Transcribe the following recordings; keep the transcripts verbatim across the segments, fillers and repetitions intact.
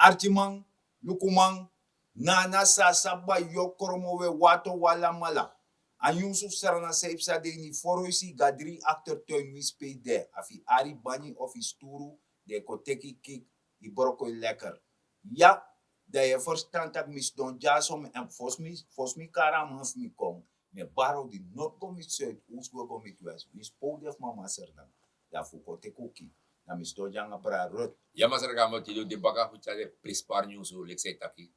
Arkiman, lukuman, nana, sasa, bayo, kromo, we, wato, wala, mala. A nyunsu fu Sranan san yu psa de ini foroisi, gadri, aktertuin, wi spei de. A fu yu ari banyi of yu sturu, den e kon teki kik, yu broko yu lekker. Ya, dan yu e ferstan tak' mi sidon dyaso, mi èn fosi mi, fosi mi kari a man fu mi kon, mi e bari odi, noti go miti suid, oes go go miti west, winsi pe un de fu mama Sranan. Dan fu kon teki un kik, dan mi sidon dya nanga brada Ruth. Ya, Masra Gamo, tide un de baka fu tyari den prenspari nyunsu, leki san yu taki.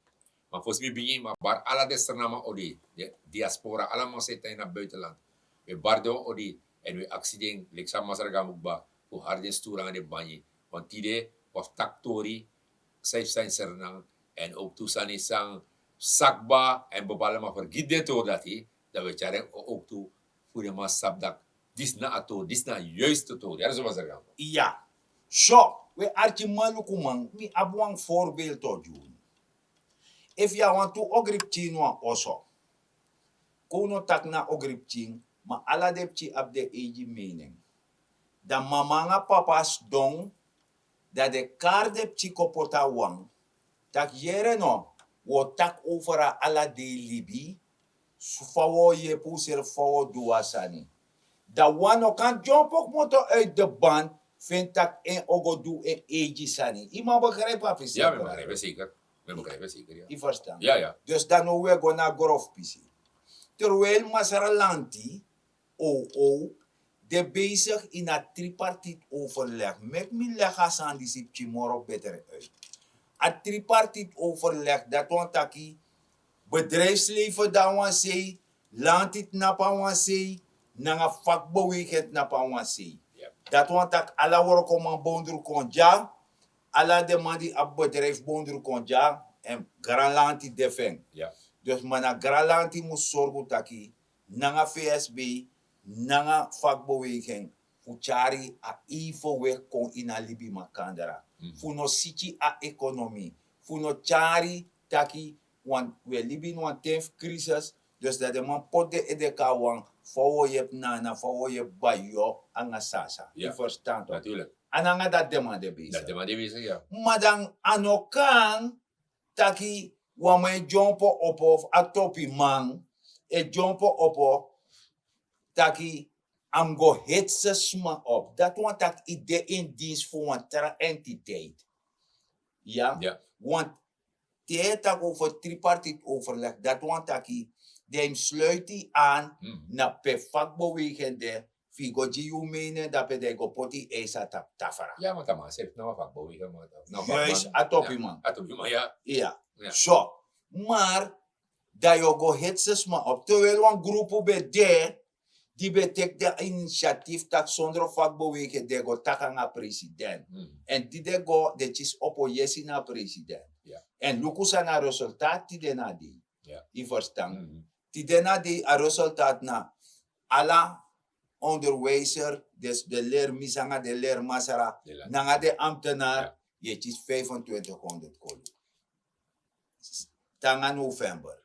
Ma fosi mi bigin, mi e bari ala den Srananman odi, den diaspora, ala man san e tan ini a buitenland. Mi e bari den wan odi, èn mi e aksi den, leki san Masra Gamo kba, fu hari den sturu nanga den banyi. Want tide, wi abi taki tori, san yu psa ini Sranan, èn ook tu sani san sak kba, èn bepaalde man fergiti den tori dati, dan wi e tyari en ook tu, fu den man sabi tak' disi na a tori, disi na a juiste tori. Ya, dus Masra Gamo. Ya. So, we arkiman, lukuman, mi abi wan voorbeeld fu gi unu. Efu yu abi wantu ogripikin ini wan oso, kon un no taki na ogripikin, ma ala den pikin abi den eigi mening. Dan mama nanga papa sidon, dan den kari den pikin kon poti a wan, taki yere no, wi o taki over a ala dei libi, fa wi o yepi unsrefi, fa wi o du wan sani. Dan wan no kan dyompo kmoto uit de band, feni tak' en o go du en eigi sani. Yu man begrijpi a pisi? Ya, mi begrijpi zeker. Mi begrijpi zeker, ya. Yu ferstan? Ya, ya. Dus dan now wi e go na a grofu pisi. Terwijl Masra Lanti, O O, de bezig ini a tripartite overleg. Meki mi legi a sani disi pikin moro beter uit. A tripartite overleg, dati wani taki bedrijfsleven de na wan sei, lanti tnapu na wan sei, nanga vakbeweging tnapu na wan sei. Yep. Dati wani taki ala wrokoman bondru kon dya, ala den man di abi bedrijf bondru kon dya, èn granlanti de fu en. Yep. Dus ma na granlanti mus sorgu taki nanga V S B, nanga vakbeweging, fu tyari a evenwicht kon ini a libi makandra. Mhm. Fu no siki a ekonomi. Fu no tyari taki, want wi e libi ini wan ten fu crisis, dus dan den man poti den ede kon na wan, fa wi o yepi nana, fa wi o yepi bayo, nanga sasa. Ya. Yu ferstan toch? Natuurlijk. A nanga dati den man de bezig. Dati den man de bezig, ya. Ma dan a no kan taki wan man e dyompo opo, fu a topiman e dyompo opo, taki a mus go hetsi sma op. Dati wani taki yu de in dienst fu wan tra entiteit. Ya? Ya. Want te yu e taki over tripartite overleg, dati wani taki den mus sluiti yu aan, mhm, na pe vakbeweging de, fu yu go gi yu mening, dape den go poti yu eisi na tapu tafra. Ya, want a man srefi na wan vakbeweging man. Juist, a topiman. A topiman, ya. Ya. Ya. So, maar dan yu o go hetsi sma op. Terwijl wan grupu ben de, di ben teki den initiatief taki sondro vakbeweging den go taki nanga president. Mhm. Èn di den go, den kisi opo yesi na president. Ya. Èn luku san na resultaat tide na dei. Ya. Yu ferstan? Mhm. Tide na dei a resultaat na ala onderwijzer, dus den leri misi nanga den leri masra, nanga den ambtenaar, ya, yu e kisi vijfentwintighonderd kolu. Te nanga november.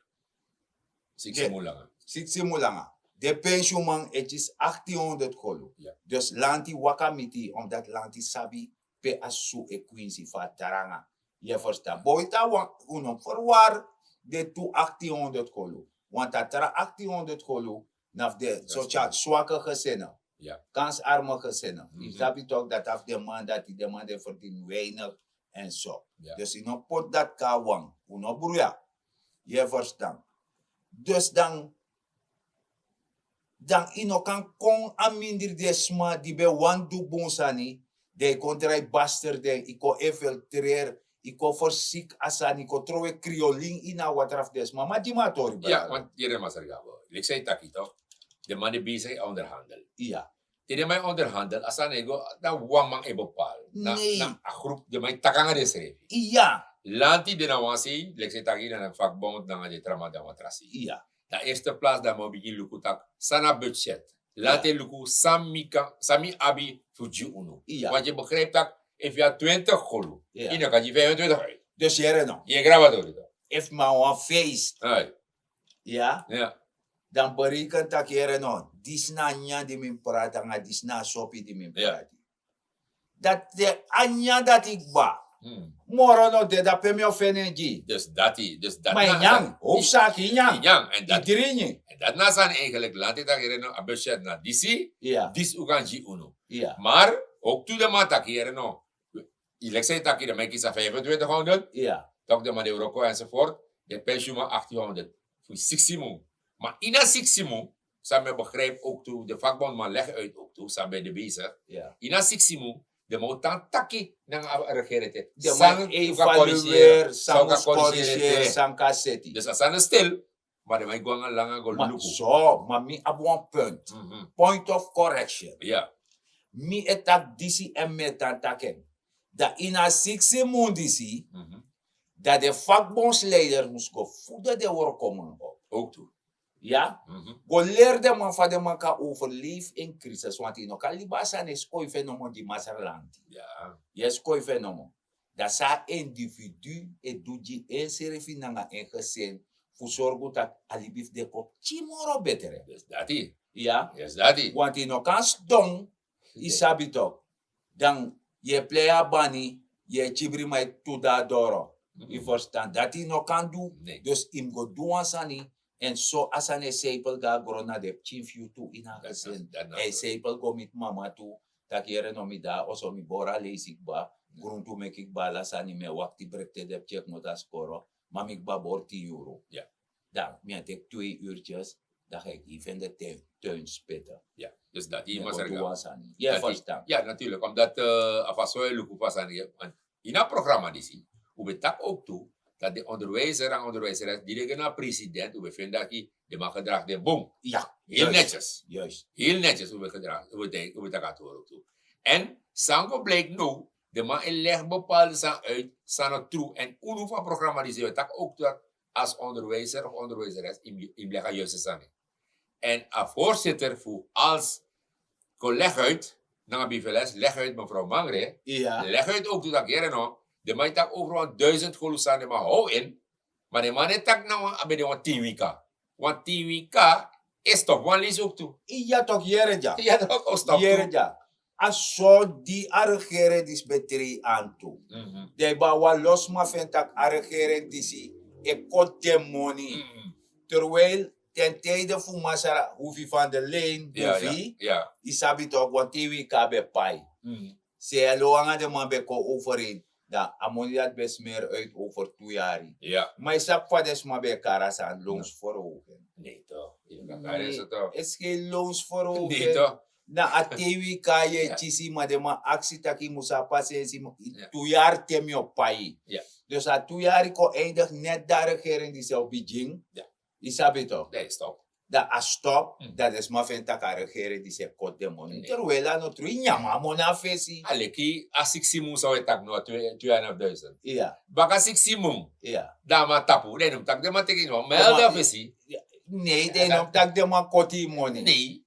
Siksi mun langa. Siksi mun langa. Den pensyunman e kisi achttien honderd kolu. Ya. Dus lanti waka miti yu, omdat lanti sabi pe a susu e kwinsi fu a tranga. Yu e ferstan? Boiti a wan, un no mus ferwari den tu achttien honderd kolu. Want a tra achttien honderd kolu, na fu den sociaal zwakke gezinnen. Ya. Kansarme gezinnen. Mhm. Yu sabi toch dati a fu den man dati, den man di e ferdini weinig en so. Ya. Dus yu no mus poti dati kon na wan. Un no bruya. Yu e ferstan? Dus dan, dan yu no kan kon a mindri den sma di ben wani du bun sani, dan yu kon drai baster den, yu kon infiltreer, yu kon fersiki a sani, yu kon trowe kriolin ini a watra fu den sma. Ma gi mi a tori, brada. Ya, want yere Masra Gabo, leki san yu taki toch, den man di bezig e onderhandel. Ya. Te den man e onderhandel, a sani e go, na wan man e bepaal. Na, na a groep, den man e taki nanga densrefi. Ya. Lanti de na wan sei, leki san yu taki, na vakbond nanga den tra man de na wan tra sei. Ya. Na eerste plaats dan mi o bigin luku taki san na budget. Laten luku san mi kan, san mi abi fu gi unu. Iya. Want yu begrijp taki efu yu abi twintig kolu, yu no kan gi vijfentwintig uit. Dus yere no. Yu e graba tori toch. Efu mi abi wan feest. Ai. Ya. Ya. Dan bereken taki yere no. Disi na a nyanyan di mi mus prati nanga, disi na a sopi di mi mus prati. Dati a nyanyan dati kba. Moro no de, dan pe mi o feni en gi yu? Dus dati, dus dati ma yu nyan, howpu saki yu nyan. Yu nyan, en dati dringi. En dati na a sani eigenlijk, lanti taki yere no, a budget na disi, disi un kan gi unu. Maar ook tu den man taki yere no, yu leki san yu taki, den man e kisi a vijfentwintighonderd. Tok den man de wroko enzovoort. Den pensioenman achttienhonderd fu siksi mun. Maar ini a siksi mun, san mi e begrijp ook tu, de vakbondman leg uit ook tu, san ben de bezig. Ini a siksi mun, den man o tan taki nanga a regering te. Den man e evalueer san mus corrigeer, san kan seti. Dus a sani stil, maar den man e go nanga langa go luku. So, maar mi abi wan punt. Point of correction. Mi e taki disi en mi e tan taki en. Dan ini a siksi mun disi, dan den vakbondsleider mus go voeden den wroko man op. Ook tu. Ya? Go leri den man fa den man kan overleef in crisis. Want yu no kan libi a sani e skoifi en nomo gi masra lanti. Yu e skoifi en nomo. Dan san a individu e du gi ensrefi nanga en gesin fu sorgu tak' a libi fu den kon pikin moro betre. Yes, dati. Ya? Yes, dati. Want yu no kan sidon, yu sabi tok'. Dan yu e plei a bani, yu e kibri man e tu de na doro. Yu ferstan, dati yu no kan du. Dus yu mus go du wan sani. En so a sani e seipel go na gron na den pikin fu yu tu ini a gesin. En seipel go miti mama tu. Taki yere no, mi de na oso, mi bori a leisi kba. Gruntu meki kba, ala sani, mi e wakti brekte den pikin e komoto na skoro. Ma mi kba bori tin yuru. Dan mi e teki twee uurtjes. Dan ga yu gi yu fende tuin spete. Dus dati yu mus go du wan sani. Yu e ferstan? Ya, natuurlijk, omdat a faso e luku fa sani. Ini a programma disi, un ben taki ook tu, dat de onderwijzer en onderwijzeres di de go na president, un ben feni taki den man gedrag den bun. Heel netjes. Heel netjes un ben gedrag, un ben taki a tori ook tu. En san go bliki now, den man e leg bepaalde sani uit san no tru. En unu fu a programma disi, un ben taki ook tu dat als onderwijzer of onderwijzeres, yu mus leg a juiste sani. En a voorzitter fu als kon leg uit, nanga B V L S, leg uit mevrouw Mangre, leg uit ook tu tak' yere no, den man e taki over wan duizend golu sani, den man how in, maar den man e taki na wan, a ben de wan tin wiki. Wan tin wiki e stop wan leisi ook tu. Ya tok', yere dya. Ya tok', o stop tu. Yere dya. A so di a regering disi ben trei antu. Dan yu ben abi wan lo sma feni tak' a regering disi e koti den moni. Terwijl ten tijde fu masra Hoefie van der Leen, Hoefie, yu sabi tok', wan tin wiki a ben pai. Selo nanga den man ben kon overeen. Dan a moni dati ben smer uit over tu yari. Ma yu sabi fa den sma ben e kari a sani, loonsverhoging. Nee tok'. Yu no kan kari en so tok'. Esi loonsverhoging. Nee tok'. Na a tin wiki yu e kisi, ma den man aksi tak' yu mus abi pasensi, tu yari te mi o pai. Dus a tu yari kon eindig net dan a regering disi o bigin. Yu sabi tok'. Dan a stop. Dan den sma feni tak' a regering disi e koti den moni. Terwijl a no tru, yu nyan a moni na fesi. A leki a siksi mun san un e taki no, twee, twee en half duizend. Baka siksi mun. Dan a man tapu, dan yu no mus taki den man teki no, ma yu de na fesi. Nee, dan yu no mus taki den man koti yu moni. Nee.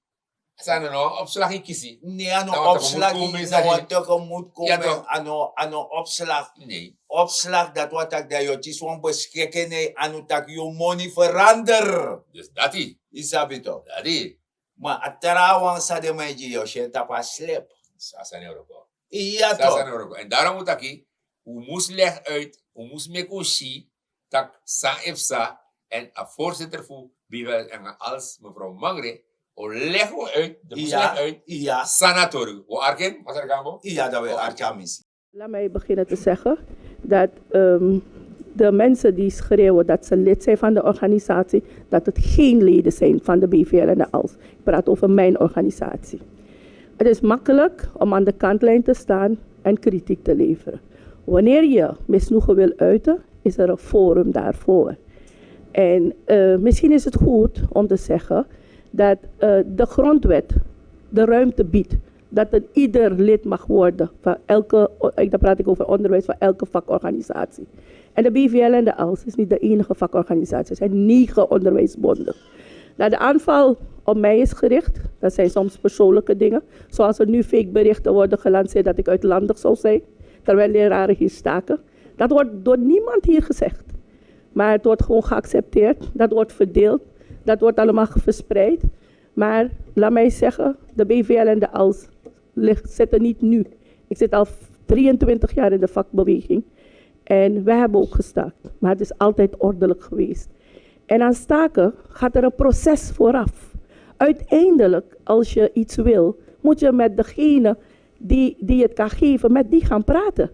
San no, no opslag yu kisi. Nee, a no opslag yu, na wan tegemoetkoming, a no, a no opslag. Nee. Opslag, dati wani taki dan yu o kisi wan beschikking, nee, a no taki yu moni verander. Dus dati. Yu sabi tok'. Dati. Ma a trawan san den man e gi yu, yu o si en tapu a slip. San, san no wroko. Ya tok'. San no wroko. En daarom un taki, un mus leg uit, un mus meki un si, tak' san e psa, en a voorzitter fu B V L en als mevrouw Mangre, o leg un uit, de mus leg uit, san na tori. Un o arki en, masra Gambo? Ya, dan un e arki a misi. Laat mij beginnen te zeggen dat, ehm, de mensen die schreeuwen dat ze lid zijn van de organisatie, dat het geen leden zijn van de B V L en de als. Ik praat over mijn organisatie. Het is makkelijk om aan de kantlijn te staan en kritiek te leveren. Wanneer je misnoegen wil uiten, is er een forum daarvoor. En, eh, misschien is het goed om te zeggen dat, eh, de grondwet de ruimte biedt dat een ieder lid mag worden van elke, eh, dan praat ik over onderwijs, van elke vakorganisatie. En de B V L en de als is niet de enige vakorganisatie. Er zijn negen onderwijsbonden. Nou, de aanval op mij is gericht. Dat zijn soms persoonlijke dingen. Zoals er nu fake berichten worden gelanceerd dat ik uitlandig zou zijn, terwijl leraren hier staken. Dat wordt door niemand hier gezegd. Maar het wordt gewoon geaccepteerd. Dat wordt verdeeld. Dat wordt allemaal verspreid. Maar laat mij zeggen, de B V L en de als ligt, zitten niet nu. Ik zit al drieëntwintig jaar in de vakbeweging. En wij hebben ook gestaakt, maar het is altijd ordelijk geweest. En aan staken gaat er een proces vooraf. Uiteindelijk, als je iets wil, moet je met degene die, die het kan geven, met die gaan praten.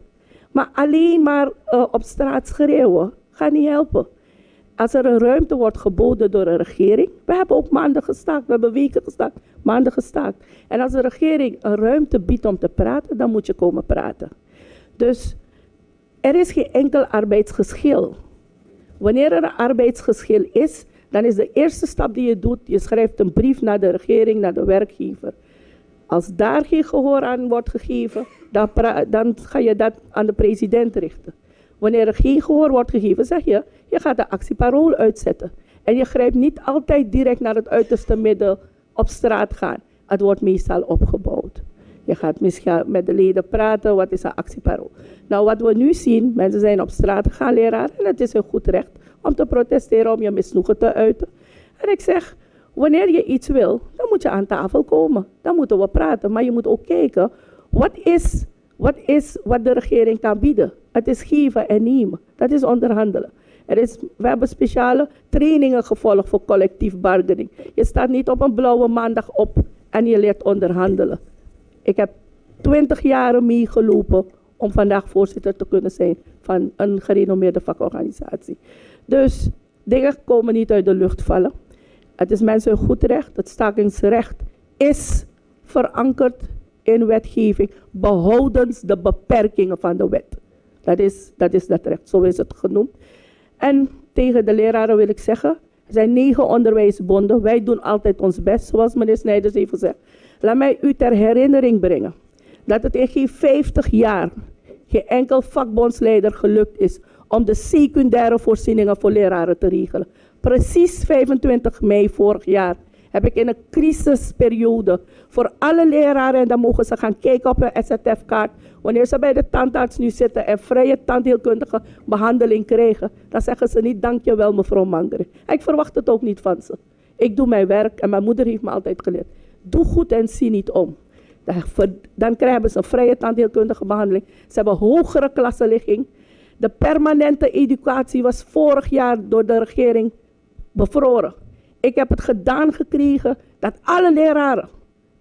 Maar alleen maar eh, op straat schreeuwen gaat niet helpen. Als er een ruimte wordt geboden door een regering, we hebben ook maanden gestaakt, we hebben weken gestaakt, maanden gestaakt. En als de regering een ruimte biedt om te praten, dan moet je komen praten. Dus er is geen enkel arbeidsgeschil. Wanneer er een arbeidsgeschil is, dan is de eerste stap die je doet, je schrijft een brief naar de regering, naar de werkgever. Als daar geen gehoor aan wordt gegeven, dan, dan ga je dat aan de president richten. Wanneer er geen gehoor wordt gegeven, zeg je, je gaat de actieparool uitzetten. En je grijpt niet altijd direct naar het uiterste middel, op straat gaan. Het wordt meestal opgebouwd. Je gaat misschien met de leden praten, wat is een actieparool? Nou, wat we nu zien, mensen zijn op straat gegaan, leraar, en het is hun goed recht om te protesteren, om je misnoegen te uiten. En ik zeg, wanneer je iets wil, dan moet je aan tafel komen. Dan moeten we praten. Maar je moet ook kijken, wat is wat is wat de regering kan bieden? Het is geven en nemen. Dat is onderhandelen. Er is, we hebben speciale trainingen gevolgd voor collectief bargaining. Je staat niet op een blauwe maandag op en je leert onderhandelen. Ik heb twintig jaren meegelopen om vandaag voorzitter te kunnen zijn van een gerenommeerde vakorganisatie. Dus dingen komen niet uit de lucht vallen. Het is mensen hun goed recht. Het stakingsrecht is verankerd in wetgeving, behoudens de beperkingen van de wet. Dat is, dat is dat recht, zo is het genoemd. En tegen de leraren wil ik zeggen, er zijn negen onderwijsbonden. Wij doen altijd ons best, zoals meneer Snijders heeft gezegd. Laat mij u ter herinnering brengen dat het in geen vijftig jaar geen enkel vakbondsleider gelukt is om de secundaire voorzieningen voor leraren te regelen. Precies vijfentwintig mei vorig jaar heb ik in een crisisperiode voor alle leraren, en dan mogen ze gaan kijken op hun S Z F-kaart, wanneer ze bij de tandarts nu zitten en vrije tandheelkundige behandeling krijgen, dan zeggen ze niet: "Dankjewel, mevrouw Mangre." En ik verwacht het ook niet van ze. Ik doe mijn werk en mijn moeder heeft me altijd geleerd: doe goed en zie niet om. Dan, dan krijgen ze een vrije tandheelkundige behandeling. Ze hebben hogere klassenligging. De permanente educatie was vorig jaar door de regering bevroren. Ik heb het gedaan gekregen dat alle leraren,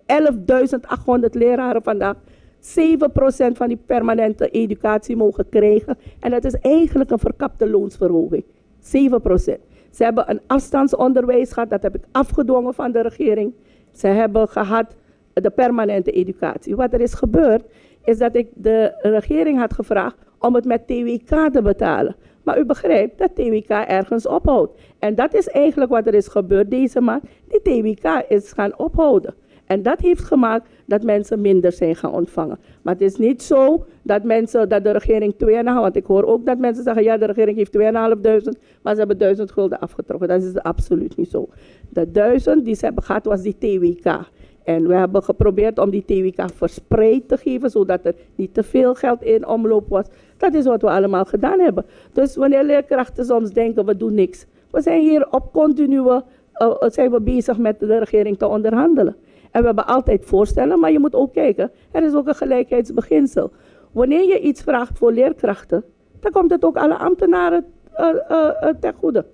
elfduizend achthonderd leraren vandaag, zeven procent van die permanente educatie mogen krijgen. En dat is eigenlijk een verkapte loonsverhoging. Zeven procent. Ze hebben een afstandsonderwijs gehad, dat heb ik afgedwongen van de regering. Ze hebben gehad de permanente educatie. Wat er is gebeurd, is dat ik de regering had gevraagd om het met T W K te betalen. Maar u begrijpt dat T W K ergens ophoudt. En dat is eigenlijk wat er is gebeurd. Deze man, die T W K is gaan ophouden. En dat heeft gemaakt dat mensen minder zijn gaan ontvangen. Maar het is niet zo dat mensen, dat de regering tweeënhalf, want ik hoor ook dat mensen zeggen: "Ja, de regering heeft tweeënhalfduizend, maar ze hebben duizend gulden afgetrokken." Dat is absoluut niet zo. De duizend die ze hebben gehad, was die T W K. En we hebben geprobeerd om die T W K verspreid te geven, zodat er niet te veel geld in omloop was. Dat is wat we allemaal gedaan hebben. Dus wanneer leerkrachten soms denken: "We doen niks." We zijn hier op continue, eh, zijn we bezig met de regering te onderhandelen. En we hebben altijd voorstellen, maar je moet ook kijken, er is ook een gelijkheidsbeginsel. Wanneer je iets vraagt voor leerkrachten, dan komt het ook alle ambtenaren eh, eh, eh, ten goede.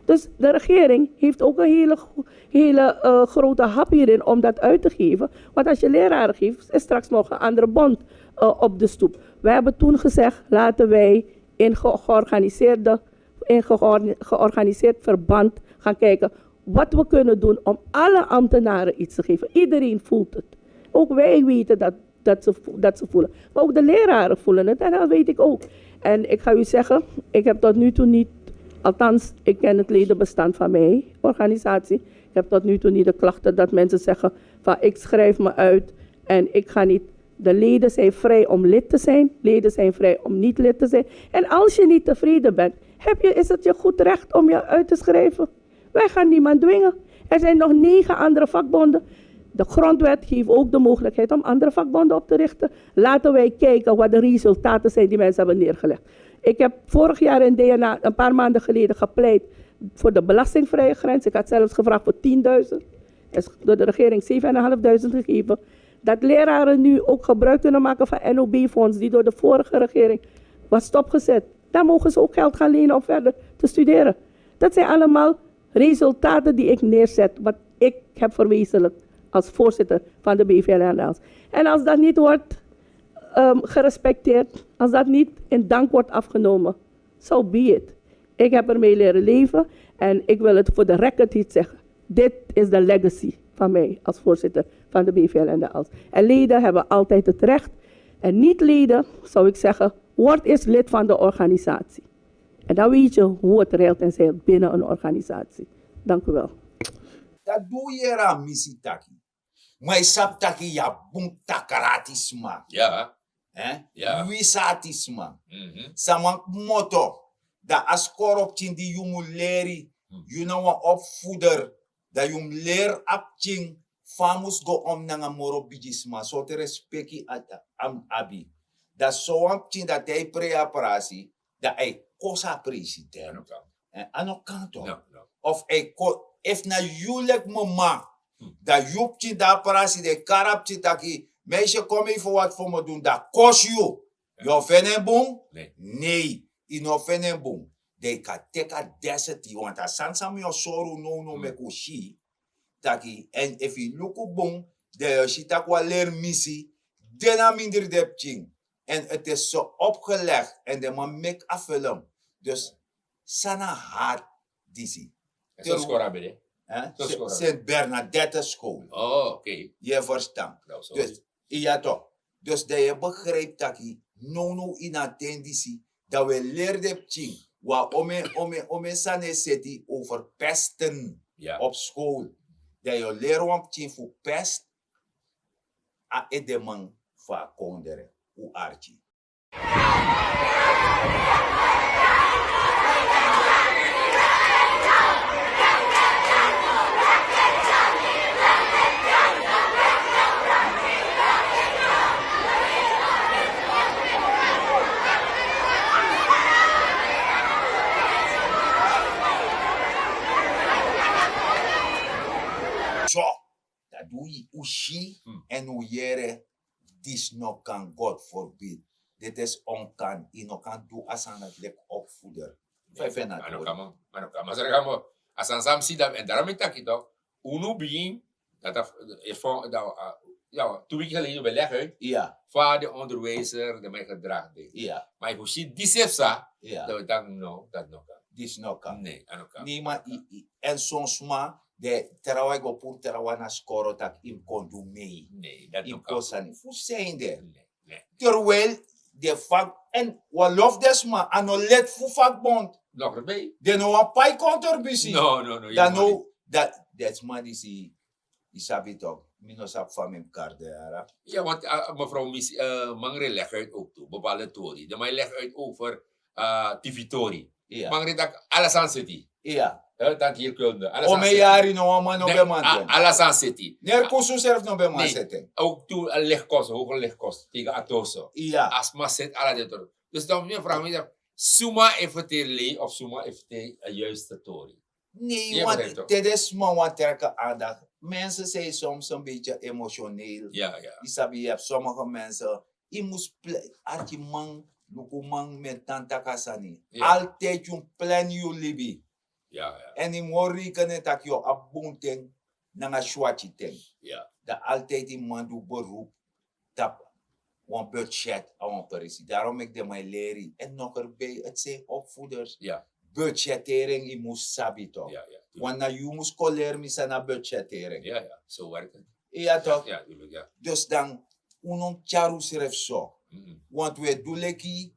Dus de regering heeft ook een hele, go- hele eh, grote hap hierin om dat uit te geven. Want als je leraren geeft, is straks nog een andere bond eh, op de stoep. We hebben toen gezegd: "Laten wij in ge- georganiseerde, in geor- georganiseerd verband gaan kijken wat we kunnen doen om alle ambtenaren iets te geven." Iedereen voelt het. Ook wij weten dat, dat, ze, vo- dat ze voelen. Maar ook de leraren voelen het en dat weet ik ook. En ik ga u zeggen, ik heb tot nu toe niet, althans, ik ken het ledenbestand van mijn organisatie. Ik heb tot nu toe niet de klachten dat mensen zeggen van: "Ik schrijf me uit en ik ga niet." De leden zijn vrij om lid te zijn. Leden zijn vrij om niet lid te zijn. En als je niet tevreden bent, heb je, is het je goed recht om je uit te schrijven. Wij gaan niemand dwingen. Er zijn nog negen andere vakbonden. De grondwet geeft ook de mogelijkheid om andere vakbonden op te richten. Laten wij kijken wat de resultaten zijn die mensen hebben neergelegd. Ik heb vorig jaar in D N A, een paar maanden geleden, gepleit voor de belastingvrije grens. Ik had zelfs gevraagd voor tienduizend. Is door de regering zevenduizend vijfhonderd gegeven. Dat leraren nu ook gebruik kunnen maken van N O B-fonds die door de vorige regering was stopgezet. Dan mogen ze ook geld gaan lenen om verder te studeren. Dat zijn allemaal resultaten die ik neerzet, wat ik heb verwezenlijkt als voorzitter van de B V L N L. En als dat niet wordt um, gerespecteerd, als dat niet in dank wordt afgenomen, so be it. Ik heb ermee leren leven en ik wil het voor de record niet zeggen. Dit is de legacy van mij als voorzitter van de B V L en de ALS. En leden hebben altijd het recht. En niet-leden, zou ik zeggen, word eerst lid van de organisatie. En dan weet je hoe het reilt en zeilt binnen een organisatie. Dank u wel. Dat doe je, Ramisi Taki. Maar je sabi taki ya bun takrati sma. Ja. Hè? Ja. Wisati sma. Mm -hmm. Saman moto. Da a skoro pikin di yu mu leri. Mm. Yu na wan opvoeder. Da yu mu leri a pikin fa a mus go om nanga moro bigi sma. Sortu respeki a, a, a mu abi. Da so wan pikin dati a e prei a prasi. Da a e kosi a president. A no kan toch. Of a e kosi, efu na yu leki mama. Da yu pikin de a prasi, den kari a pikin taki, meisje, kom even wat voor me doen, da a kosi yu. Yu o feni en bun? Nei. Yu no o feni en bun. Dan yu kan teki a deseti, want a sani san mi o sori unu now now meki un si. Taki, èn efu yu luku bun, dan yu o si taki wan leri misi de na mindri den pikin. En het is zo opgelegd en den man meki a film. Dus san na hard disi. Sint Bernadette school. Yu e verstan? Dus iya toch. Dus dan yu e begrijpi taki now now ini a ten disi, dan wi e leri den pikin. Wan omeni omeni sani e seti over pesten op school. Dan yu o leri wan pikin fu pest. A edeman fu a kondre, un arki. So, dati un si èn un yere. Disi no kan, God forbid. Dit is onkan. Yu no kan du a sani dati leki opvoeder. Fa yu feni a tori? A no kan man. A no kan man. Masra Gambo, a sani san mi si dati, èn daarom mi taki toch, unu bigin, dati a, a, a, ya, twee weken geleden ben leg uit, fa den onderwijzer, den man gedrag de. Ma efu un si disi psa, dan wi taki no, dati no kan. Disi no kan. Nei, a no kan. Nei, ma yu, yu, èn son sma, den trawan e go puru trawan na skoro taki yu mus kon du mee. Nei, dati no kan. Yu mus kon sani fu san ede. Terwijl den vak, èn wan lof den sma, a no lid fu vakbond. Den no wani pai contributie. No, no, no. Dan no, dati, den sma disi, yu sabi toch, mi no sabi fa mi mus kari den yara. Ja, want, eh, mevrouw Misi, eh, Mangre leg uit ook toe, bepaalde tori. Den man leg uit over, eh, Tivitori. Mangre taki ala sani seti. Tanti Hilkunde, ala sani seti. Omeni yari no wan man no ben man seti. Ala sani seti. Neri Kusu srefi no ben man seti. Ook tu a legkosten, hoge legkosten, tegen a torso. A sma seti ala den tori. Dus dan mi e vraag mi, suma e ferteri lei of suma e ferteri a juiste tori? Nee, want te den sma wani trek aandacht. Mensen zijn soms een beetje emotioneel. Yu sabi, yu abi sommige mensen, yu mus plan, arkiman, lukuman, mi e tan taki a sani. Altijd yu mus plan yu libi. Èn yu mus hori rekenen taki yu o abi bun ten nanga swati ten. Dan altijd yu man du beroep tapu wan budget a wan presi. Daarom meki den man e leri. En nog erbij, het zijn opvoeders. Budgettering, yu mus sabi toch. Want na yu mus kon leri mi san na budgettering. Ja, toch? Dus dan, un no mus tyari unsrefi so. Want wi e du leki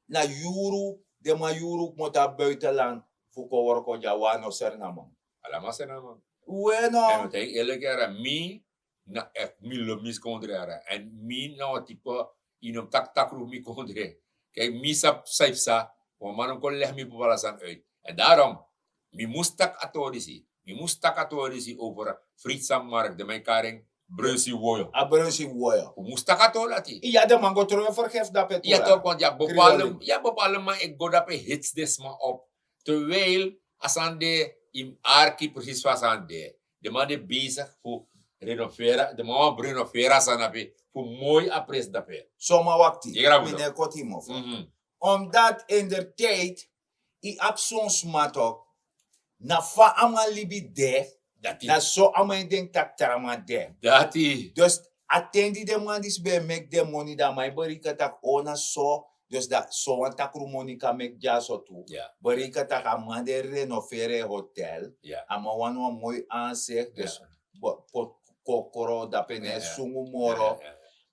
na yuru, den man yuru kmoto a buitenland fu kon wroko dya, wan no Sranan man. Alamal Sranan man. Weno. En un taigi eerlijk yara, mi na echt, mi lobi mi skondre yara. En mi na wan type, yu no mus taki takru fu mi kondre. Kijk, mi sabi san yu psa, wan man no mus kon leg mi bepaalde sani uit. En daarom, mi mus taki a tori disi. Mi mus taki a tori disi over Vrijdse Markt, den man e kari en Brunsi Woyo. A Brunsi Woyo. Un mus taki a tori dati. Ya, den man go tron yu vergif dape. Ya toch, want yu abi bepaalde, yu abi bepaalde man e go dape hits den sma op. Terwijl a sani de, yu mus arki precies fa a sani de. Den man de bezig fu renovera, de man wan renovera sani ape fu moi a pres dape. Soma wakti. Yegera mi no. Mine koti mofo. Omdat in der tijd i abi son sma tok, na fa a man libi de, na so a man e denki tak' tra man de. Dati. Dus a ten di den man disi ben e meki den moni, dan a man e bereiken tak' o na so. Dus dan so wan takru moni kan meki dyaso tu. Bereiken tak' a man di e renoveri en hotel, a man wani wan moi anzicht, dus poti kokro dape, na e sungu moro.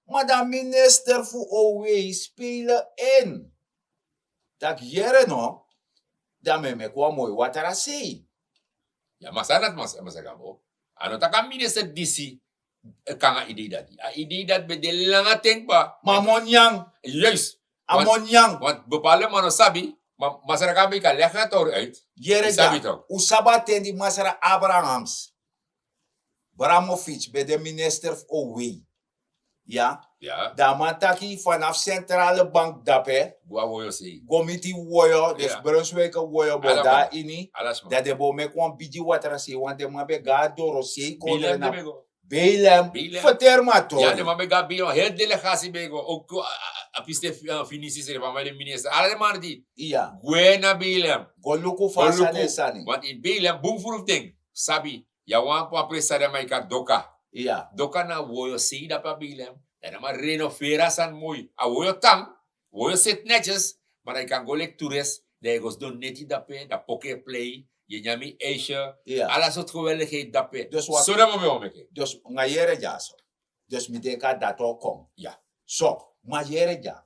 Ma dan minister fu owei spelen in. Tak' yere no, dan mi e meki wan moi watrasei. Ya, ma san dati, mas- masra Gambo? A no tak' a minister disi e kon nanga idei dati. A idei dati ben de langa ten kba. Ma a mo nyan. Juist. A mo nyan. Want bepaalde man no sabi, ma masra Gambo, yu kan leg a tori uit. Yere, un sabi a ten di masra Abrahams, Bramovic ben de minister fu owei. Ya. Dan a man taki fanafu centrale bank dape go miti woyo, dus Brunswijk woyo bo de na ini. Dan den bo meki wan bigi watrasei, want den man ben go na dorosei kondre na Belem. Verteri mi a tori. Ya, den man ben go na Belem, heri delegasi ben go. Ook a piste Finisi srefi, a man de minister, ala den man di gwe na Belem go luku fa a sani e sani. Want in Belem bun furu fu den sabi. Ya wan papa e sani, ma yu kan doka. Doka na woyo sei dape a Belem. Dan a man renoveri a sani moi. A woyo tan, woyo seti netjes. Ma dan yu kan go leki toerist, dan yu go sidon neti dape, dan poki e plei, yu e nyan mi ijsje. Ala sortu geweldigheid dape. So den man ben o meki. Dus nanga yere dyaso. Dus mi denki a dati o kon. So, ma yere dya.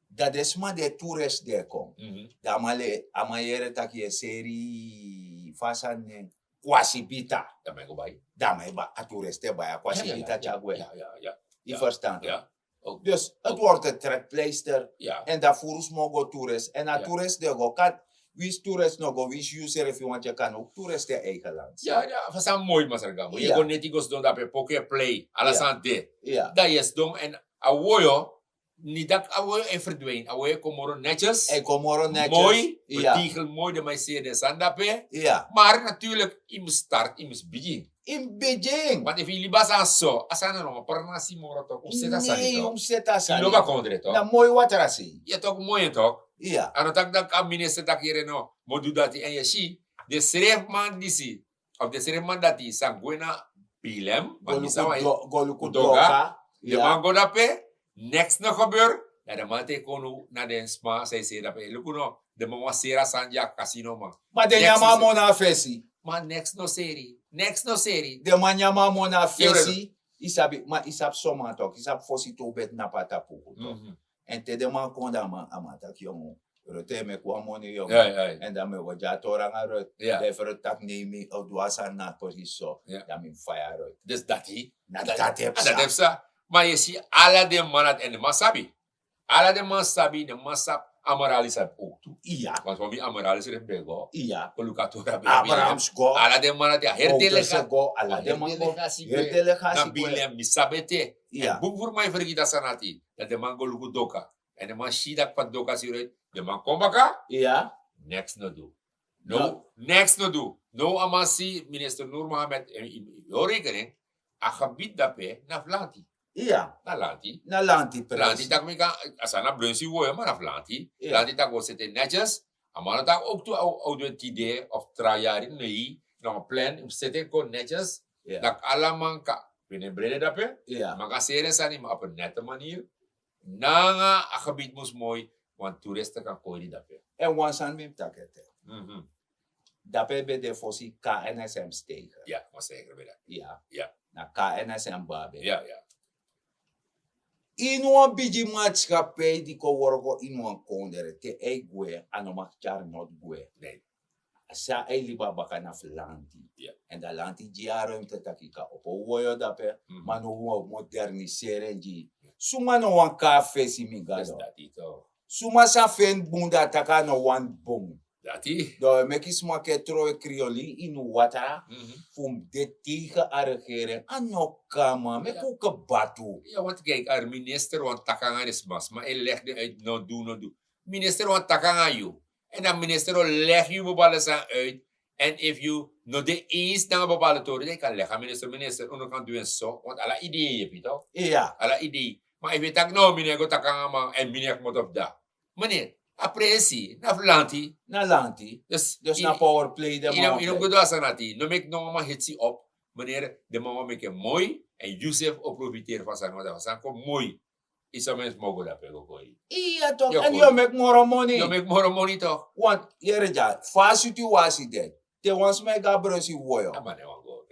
Dan den sma di e toerist di e kon, dan a man le- a man yere tak' yu e seri fa a sani nen, kwasibita. Dan a man e bai. Dan a man e bai, a toerist e bai a kwasibita tyari gwe. Yu ferstan? Dus het wordt een trekpleister. En dan furu sma o go toerist. En a toerist di e go kan, winsi toerist no go, winsi yu srefi wani, yu kan ook toerist in eigen land. Ya, ya, fa sani moi, masra Gambo. Yu e go neti, go sidon dape, poki e plei, ala sani de. Dan yu e sidon, en a woyo, ni tak' a woyo e ferdwin, a woyo e kon moro netjes. Moi, betegel moi, den man e seri den sani dape. Maar natuurlijk, yu mus start, yu mus bigin. In bigin. Want efu yu libi a sani so, a sani no wan pranasi moro tok. Un seti a sani tok. Un seti a sani. Yu lobi a kondre tok. Na moi watrasei. Ya tok, moi en tok. Ya. A no tak' dan a minister taki yere no, mi o du dati, en yu e si den srefi man disi, of den srefi man dati san gwe na Belem, go luku Doka. Den man go dape, niks no gebeur. Dan den man teki unu na den sma san e seri dape. Luku no, den man wani seri a sani gi a kasino man. Ma den nyan mi a mon na a fesi. Ma niks no seri. Niks no seri. Den man nyan mi a mon na a fesi. Yu sabi, ma yu sabi son man tok, yu sabi fosi tu un ben tnapu a tapu tok. En te den man kon, dan a man, a man taki yongu, Rutte e meki wan moni yongu. En dan mi e go gi a tori nanga Rutte. Dan efu Rutte taki nei, mi o du a sani na precies so, dan mi mus faya Rutte. Dus dati, na dati e psa. Ma yu e si ala den man dati, en den man sabi. Ala den man sabi, den man sabi, Amaralis sabi ook tu. Want wan mi Amaralis srefi ben go. Go luku a tori a ben. Abrahams go. Ala den man dati, a heri delegasi go, ala den man go. Heri delegasi go na Belem, mi sabi ete. En bun furu man e fergiti a sani dati. Dan den man go luku Doka. En den man si tak' fa Doka seri uit, den man kon baka. Niks no du. No, niks no du. Now a man si, minister Noor Mohammed, en yu hori rekening, a gebied dape na fu lanti. Na lanti. Na lanti, pres. Lanti, tak' mi kan, a sani na Brunswijk woyo, ma na fu lanti. Lanti tak' un o seti en netjes. A man no taki ook tu a o du en tide of tra yari, nee. Na wan plan, un seti en kon netjes. Tak' ala man kan feni en brede dape. Man kan seri en sani, ma op een nette manier. Nanga a gebied mus moi, want toeristen kan kori dape. En wan sani mi mus taki ete. Dape ben de fosi K N S M steiger. Ya, wan steiger ben dati. Ya. Na K N S M babe. Ini wan bigi maatskappij di kon worko ini wan kondre, te a e gwe, a no mag tyari noti gwe. A san a e libi a baka na fu lanti. En dan lanti gi a ruimte taki yu kan opo woyo dape. Ma now un o moderniseri en gi yu. Suma no wani kon na fesi, mi Gado? Suma sa feni bun, dan a taki a no wani bun. Dan un e meki sma kon e trowe kriolin ini un watra fu un de tegen a regering. A no kan, man. Meki un kebatu. Ya, want kijk, a minister wani taki nanga den sma, sma e leg den uit, no du, no du. Minister wani taki nanga yu. En dan minister o leg yu bepaalde sani uit. En efu yu no de eens nanga bepaalde tori, dan yu kan legi a minister, minister, unu kan du en so, want ala idee yepi toch. Iya. Ala idee. Ma efu yu taki no, mi no e go taki nanga man, en mi no e komoto fu dati. Meneer, a prijsi na fu lanti. Na lanti. Dus na power play den man. Yu no go du a sani dati. No meki no man hetsi op. Meneer, den man wani meki en moi, en yu srefi o profiteri fu a sani, want a sani kon moi. Yu sabi en smogo dape go kori. Iya toch, en yu o meki moro moni. Yu o meki moro moni toch. Want yere dya, fa a situwasi de, te wan sma e go a brusi woyo. A man e wani go.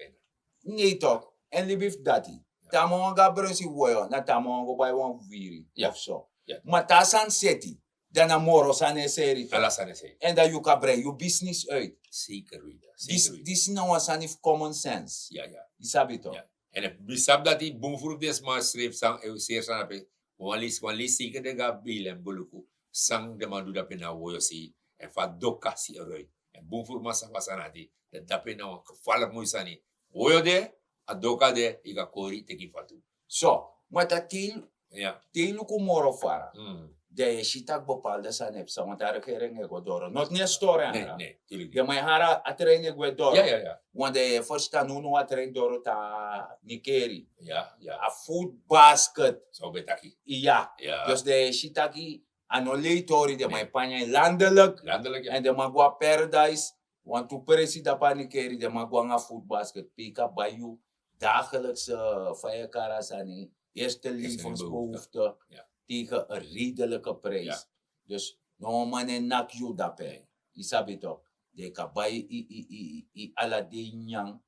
Nei toch, en libi fu dati. Te a man wani go a brusi woyo, na te a man wani go bai wan wiri of so. Ma te a sani seti, dan na moro sani e seri toch. Ala sani e seri. En dan yu kan brei yu business uit. Zeker weten. Disi na wan sani fu common sense. Yu sabi toch. En efu mi sabi dati bun furu fu den sma srefi san e seri san dape, wan leisi, wan leisi zeker den go na Belem go luku san den man du dape na a woyo sei, en fa doka si eruit. En bun furu man sabi a sani dati, dan dape na wan gevaarlijk moi sani. Woyo de, a doka de, yu kan kori teki fatu. So, ma te yu luku moro fara, dan yu e si taki bepaalde sani e psa, want a regering e go doro. Noti no e stori en. Den man e hari a trein e gwe doro. Want den e ferstan now now a trein doro te na Nickerie. A food basket. San un ben taki. Iya. Dus den e si taki a no lei tori, den man e panya en landelijk. En den man go na Paradise. Wantu presi dape na Nickerie, den man go nanga food basket, pe yu kan bai yu dagelijkse, fa yu e kari a sani, eerste levensbehoefte tegen een redelijke prijs. Dus no man e naki yu dape. Yu sabi toch, den kan bai yu ala dei nyan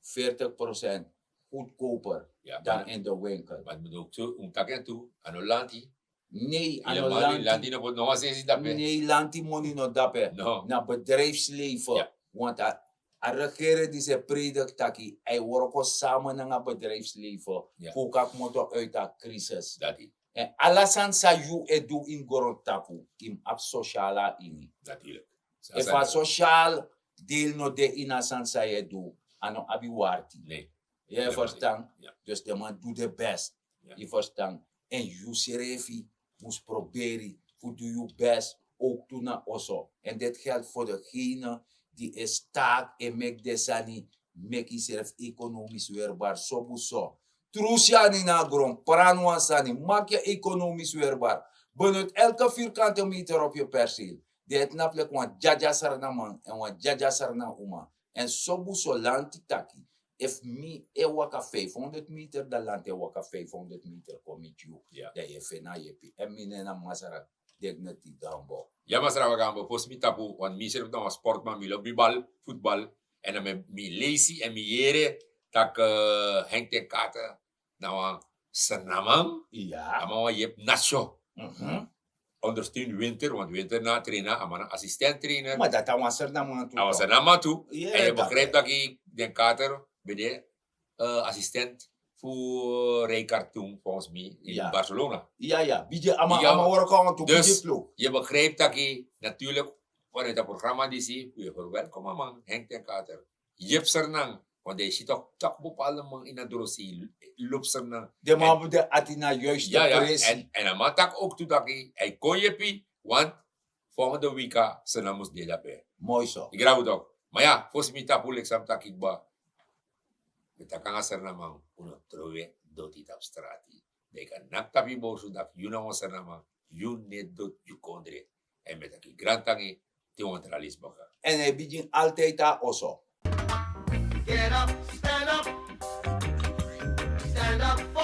veertig procent goedkoper dan in de winkel. Ma mi dink tu, un taki en tu, a no lanti. Nei, a no lanti. Lanti no poti no wan sensi dape. Nei, lanti moni no dape. Na bedrijfsleven. Want a, a regering disi e predik taki a e wroko samen nanga bedrijfsleven fu un kan komoto uit a crisis. En ala sani san yu e du ini grontapu, yu mus abi sociaal na ini. Efu a sociaal deel no de ini a sani san yu e du, a no abi warti. Yu e ferstan? Dus den man du den best. Yu ferstan? En yu srefi mus proberi fu du yu best, ook tu na oso. En dit geldt voor degene die in staat e meki den sani, meki yusrefi economisch weerbaar, sobu so. Tru sani na gron, pran wan sani, maak je economisch weerbaar. Benut elke vierkante meter op je perceel. Den e tnapu leki wan dyadyasra na man en wan dyadyasra na uma. En sobu so lanti taki, efu mi e waka vijfhonderd meter, dan lanti e waka vijfhonderd meter kon miti yu. Dan yu e feni a yepi. En mi nen na Masra Dignity Gambo. Ya, Masra Gambo, fosi mi tapu, want mi srefi na wan sportman, mi lobi bal, futbal. En dan mi, mi leisi en mi yere taki, eh, Henk ten Katen na wan Sranan man. Ya. A man wani yepi Nacho. Ondersteun Winter, want Winter na trainer, a man na assistent trainer. Ma dati a wan Sranan man tu. A wan Sranan man tu. En yu begrijp taki den Kater ben de, eh, assistent fu, eh, Rijkaard toen, volgens mij, in Barcelona. Ya, ya. Bigi, a man, a man wroko nanga tu bigi ploeg. Dus yu begrijp taki, natuurlijk, vanuit a programma disi, wi verwelkom a man, Henk ten Kater. Yepi Sranan, want den e si taki, taki bepaalde man ini a drosi, lobi Sranan. Den man abi den ati na a juiste presi. En, en a man taki ook tu taki, a e kon yepi, want volgende wiki Sranan mus de dape. Moi so. Yu grab toch. Ma ya, fosi mi tapu leki san mi taki kba. Mi taki nanga Sranan man, un no trowe doti tapu strati. Dan yu kan naki tapu yu borsu taki yu na wan Sranan man, yu no e doti yu kondre. En mi e taki grantangi, te wan tra leisi baka. En a e bigin altijd na oso. Get up, stand up. Stand up.